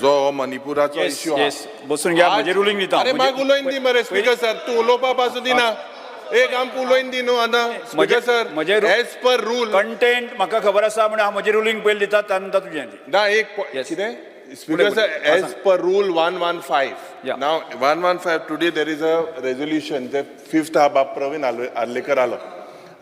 जो मणिपुराचो इश्यू आहा. येस, बसून घ्या. म्हजें रुलींग दिता. अरे, म्हाका उलोयन दी मरे. स्पीकर सर, तूं उलोवपा पासून दिना. एक आमकां उलोयन दी न्हू आतां, स्पीकर सर. म्हजें एज पर रूल कंटेंट म्हाका खबर आसा म्हणून हांव म्हजें रुलींग पयलीं दिता, त्या नंतर तुजें दी. ना, एक कितें, स्पीकर सर, उलय. As per rule 115. Yeah. Now 115, today there is a resolution, ते फिफ्थ हा बाब प्रवीण आर्लेकर आलो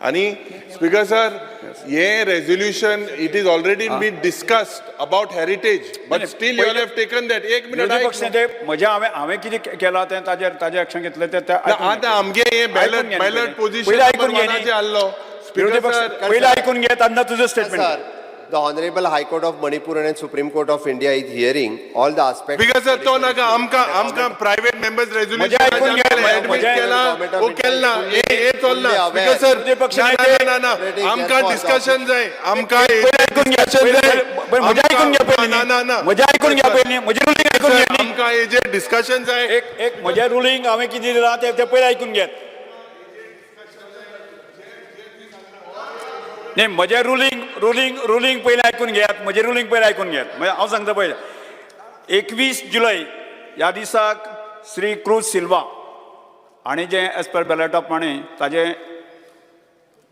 आनी स्पीकर सर, हे resolution, it is already be discussed about heritage, but नाही, स्टील you पहिले- have taken that. एक मिनिट. विरोधी पक्ष नेते, म्हज्या हांवें कितें केलां तें ताजेर एक्शन घेतलें तें ना, आतां आमगे हे ऐकून बॅलट घे न्ही बॅलट पयलीं. पोझिशन पयलीं ऐकून घे न्ही. आसलो. विरोधी स्पीकर पक्ष सर. पयलीं आयकून घे, तेन्ना तुजें statement. Sir, the Honorable High Court of Manipur and Supreme Court of India is hearing all the aspects. Because sir, तो नाका आमकां. आमकां प्रायव्हेट मेंबर्स म्हजें ऐकून घे, रेजोल्युशन एडमिट म्हजें- केला ओ केल ना, हे हे चल्ला, स्पीकर सर. विरोधी पक्ष ना, नेते- ना, ना, ना, आमकां डिस्कशन जाय आमकां. पयलीं आयकून घे. डिस्कशन जाय. पयलीं म्हजें आयकून घे पयलीं. ना, ना, ना. म्हजें आयकून घे पयलीं, म्हजें रुलींग आयकून घे न्ही. आमकां हेजेर डिस्कशन जाय. एक एक, म्हजें रुलींग हांवें कितें दिलां तें तें पयलीं आयकून घेत. न्ही, म्हजें रुलींग रुलींग रुलींग पयलीं आयकून घेयात. म्हजें रुलींग पयलीं आयकून घेयात. म्हणजे हांव सांगता पळय, 21 जुलय ह्या दिसाक श्री क्रूज सिल्वा हाणें जें एज पर बॅलेटा प्रमाणे ताजें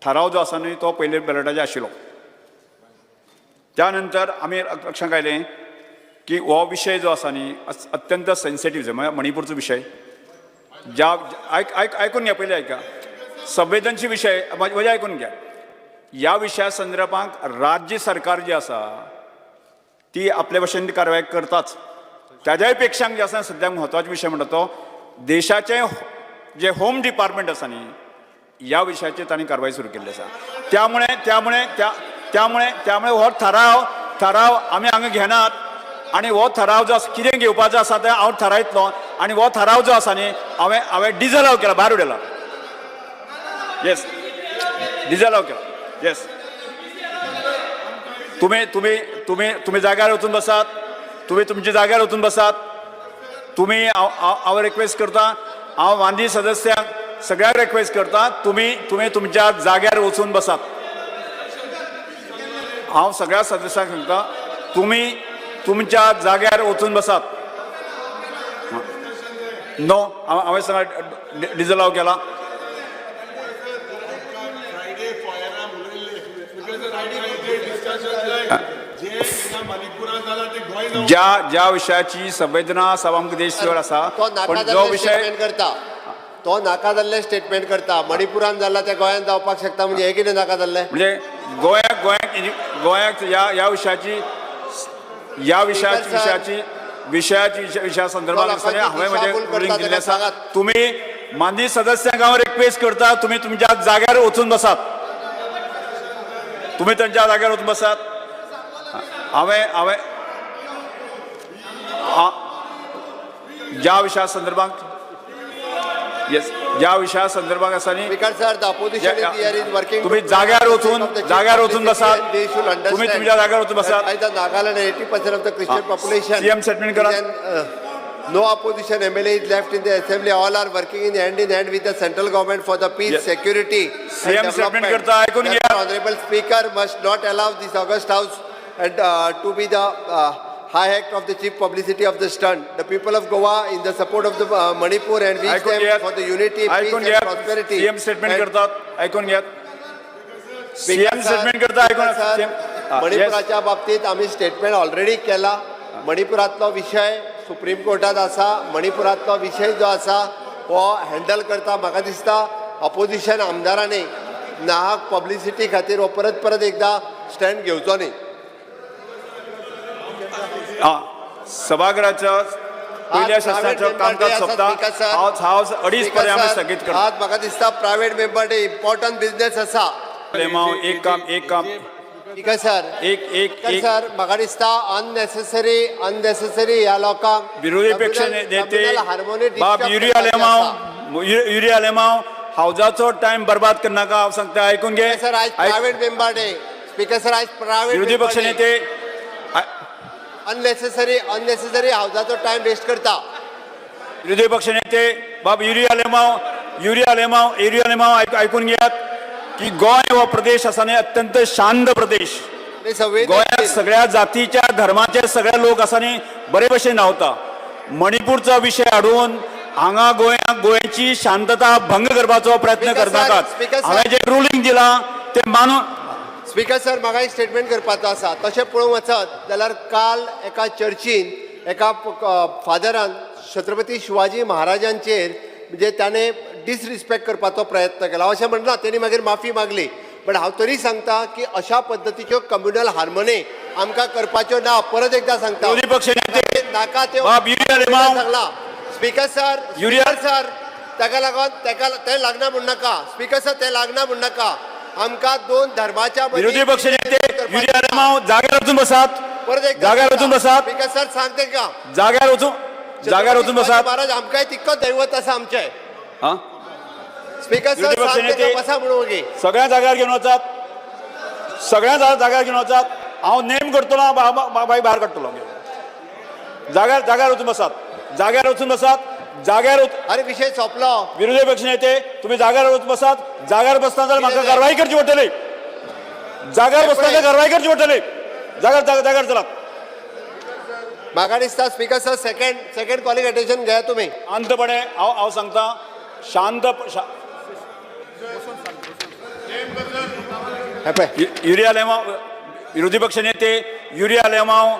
थाराव जो आसा न्ही, तो पयले बॅलेटाचेर आशिल्लो. त्या नंतर आमी लक्षांत आयलें की हो विशय जो आसा न्ही, अत्यंत सेन्सिटीव, म्हळ्यार मणिपूरचो विशय ज्या आयक आयक आयकून घ्या पयलीं, आयका. संवेदनशील विशय, म्हजें आयकून घ्या. ह्या विशया संदर्भात राज्य सरकार जी आसा ती आपले भशेन कारवाय करताच. ताज्याय पेक्षा जे आसा सद्याक म्हत्वाचो विशय म्हणटा तो देशाचें जे होम डिपार्टमेंट आसा न्ही, ह्या विशयाचेर तांणी कारवाय सुरू केल्ली आसा. त्यामुळे त्यामुळे त्या त्यामुळे त्यामुळे हो थाराव थाराव आमी हांगा घेनात आनी हो थाराव जो आसा, कितें घेवपाचो आसा तें हांव थारायतलो. आनी हो थाराव जो आसा न्ही, हांवें डिजलाव केला, भायर उडयला. येस, डिजलाव केला. येस, तुम्ही तुम्ही तुम्ही तुम्ही जाग्यार वचून बसात. तुम्ही तुमच्या जाग्यार वचून बसात. तुम्ही हांव हांव हांव रिक्वेस्ट करता, हांव वांदी सदस्यांक सगळ्यांक रिक्वेस्ट करता, तुम्ही तुम्ही तुमच्या जाग्यार वचून बसात. हांव सगळ्या सदस्यांक सांगता, तुम्ही तुमच्या जाग्यार वचून बसात. नो, हांवें सांगा डिजलाव केला. ज्या ज्या विशयाची संवेदना आसा आमकां देशवर आसा, तो पण नाका जो जाल्ले विशय स्टेटमेंट करता. तो नाका जाल्ले स्टेटमेंट करता. मणिपुरान जाला ते गोंयांत जावपाक शकता, म्हणजे हे कितें नाका जाल्लें? म्हणजे गोंयाक गोंयाक गोंयाक ह्या ह्या विशयाची ह्या विशयाची Speaker sir. विशयाची विशयाची विशया संदर्भात तो आसतना लोकांची हांवें म्हजें दिशाभूल रुलींग करता, दिल्लें ताका आसा. सांगात. तुमी माननीय सदस्यांक हांव रिक्वेस्ट करता, तुमी तुमच्या जाग्यार वचून बसात. तुमी तांच्या जाग्यार वचून बसात. हांवें हांवें ज्या विशया संदर्भात, येस, ज्या विशया संदर्भात आसा न्ही. Speaker sir, the opposition is here is working. तुम्ही जाग्यार वचून बसात. तुम्ही तुमच्या जाग्यार वचून बसात. The Nagaland, 80% of the Christian population. CM statement करा. No opposition MLA is left in the assembly. All are working in hand with the central government for the peace, security CM statement करता, ऐकून घ्या. Honorable Speaker must not allow this august house and to be the high act of the chief publicity of the stunt. The people of Goa in the support of the Manipur and wish ऐकून them घेयात. for the unity, peace ऐकून and घेयात. prosperity. CM statement And करतात, ऐकून घेयात. CM Speaker sir, statement करता, ऐकून. Speaker sir, CM, yes. मणिपुराच्या बाबतीत आमी स्टेटमेंट ऑलरेडी केला. मणिपुरातलो विशय सुप्रीम कोर्टात आसा. मणिपुरातलो विशय जो आसा हो हँडल करता. म्हाका दिसता अपोजिशन आमदारांनी नाहक पब्लिसिटी खातीर हो परत परत एकदा स्टँड घेवचो न्ही. हा, सभागृहाच्या पहिल्या आज सत्राचं private कामकाज member day आसा, सोंपता. Speaker sir. हांव हांव 2:30 पर्यंत आमी स्थगीत करता. आज म्हाका दिसता private member day important business आसा. लेमाव, एक काम, एक काम. स्पीकर सर, एक एक स्पीकर एक सर, म्हाका दिसता अननेसेसरी अननेसेसरी ह्या लोकांक विरोधी पक्ष नेते हार्मोनी बाब युरी आलेमाव, युरी आलेमाव, हावजाचो टायम बर्बाद करनाका. हांव सांगता, ऐकून घे. सर, आज private member day. Speaker sir, आज प्रायव्हेट विरोधी पक्ष नेते अननेसेसरी अननेसेसरी हावजाचो टायम वेस्ट करता. विरोधी पक्ष नेते बाब युरी आलेमाव, युरी आलेमाव, युरी आलेमाव, ऐकून घेयात की गोंय हो प्रदेश आसा न्ही, अत्यंत शांत प्रदेश. नाही, संवेदनशील. गोंयांत सगळ्या जातीच्या धर्माचे सगळे लोक आसा न्ही बरे भशेन रावता. मणिपूरचो विशय हाडून हांगा गोंयाक गोंयची शांतता भंग करपाचो प्रयत्न स्पीकर सर, करनाकात. Speaker sir. हांवें जें रुलींग दिलां तें मानून. स्पीकर सर, म्हाका एक स्टेटमेंट करपाचो आसा. तशें पळोवंक वचत जाल्यार काल एका चर्चीन एका फादरान छत्रपती शिवाजी महाराजांचेर म्हणजे ताणें डिसरिस्पेक्ट करपाचो प्रयत्न केला अशें म्हणना. तेणी मागीर माफी मागली, बट हांव तरी सांगता की अशा पद्दतीच्यो कम्युनल हार्मोनी आमकां करपाच्यो ना. परत एकदां सांगता. विरोधी पक्ष नेते नाका त्यो. बाब युरिया लेमाव. सांगला स्पीकर सर. युरिया- सर, ताका लागून ताका ते लागना म्हण नाका. स्पीकर सर, ते लागना म्हण नाका. आमकां दोन धर्माच्या मदीं विरोधी पक्ष नेते युरिया लेमाव, जाग्यार वचून बसात. परत एकदा जाग्यार वचून बसात. स्पीकर सर, सांग तेंका. जाग्यार वचून छत्रपती बसात. महाराज आमकांय तितको दैवत आसा आमचें. हा. स्पीकर सर, विरोधी पक्ष सांग तेंका नेते- बसा म्हणून ओगी. सगळ्या जाग्यार घेवन वचात. सगळ्या जाग्यार घेवन वचात. हांव नेम करतलो, बाई भायर काडटलो. जाग्यार जाग्यार वचून बसात. जाग्यार वचून बसात. जाग्यार अरे, विशय सोंपलो. विरोधी पक्ष नेते, तुम्ही जाग्यार वचून बसात. जाग्यार बसना जाल्यार म्हाका कारवाई करची पडटली. जाग्यार बसना जाल्यार कारवाई करची पडटली. जाग्यार जाग्यार चलात. म्हाका दिसता speaker sir, second calling attention घेया तुमी. शांतपणे हांव हांव सांगता शांत हे पळय. युरिया लेमाव, विरोधी पक्ष नेते युरिया लेमाव.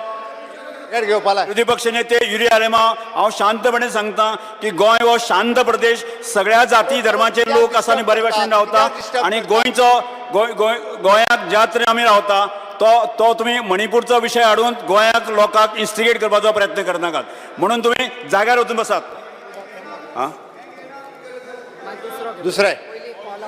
घेवपा लाय. विरोधी पक्ष नेते युरिया आलेमाव, हांव शांतपणे सांगता की गोंय हो शांत प्रदेश. सगळ्या जाती धर्माचे लोक आसा आनी बरे भाशेन रावता आनी गोंयचो गोंय गोंय गोंयांत ज्या तरेन आमी रावता तो तो तुमी मणिपूरचो विशय हाडून गोंयाक लोकांक इन्स्टिगेट करपाचो प्रयत्न करनाकात. म्हणून तुमी जाग्यार वचून बसात. दुसरें.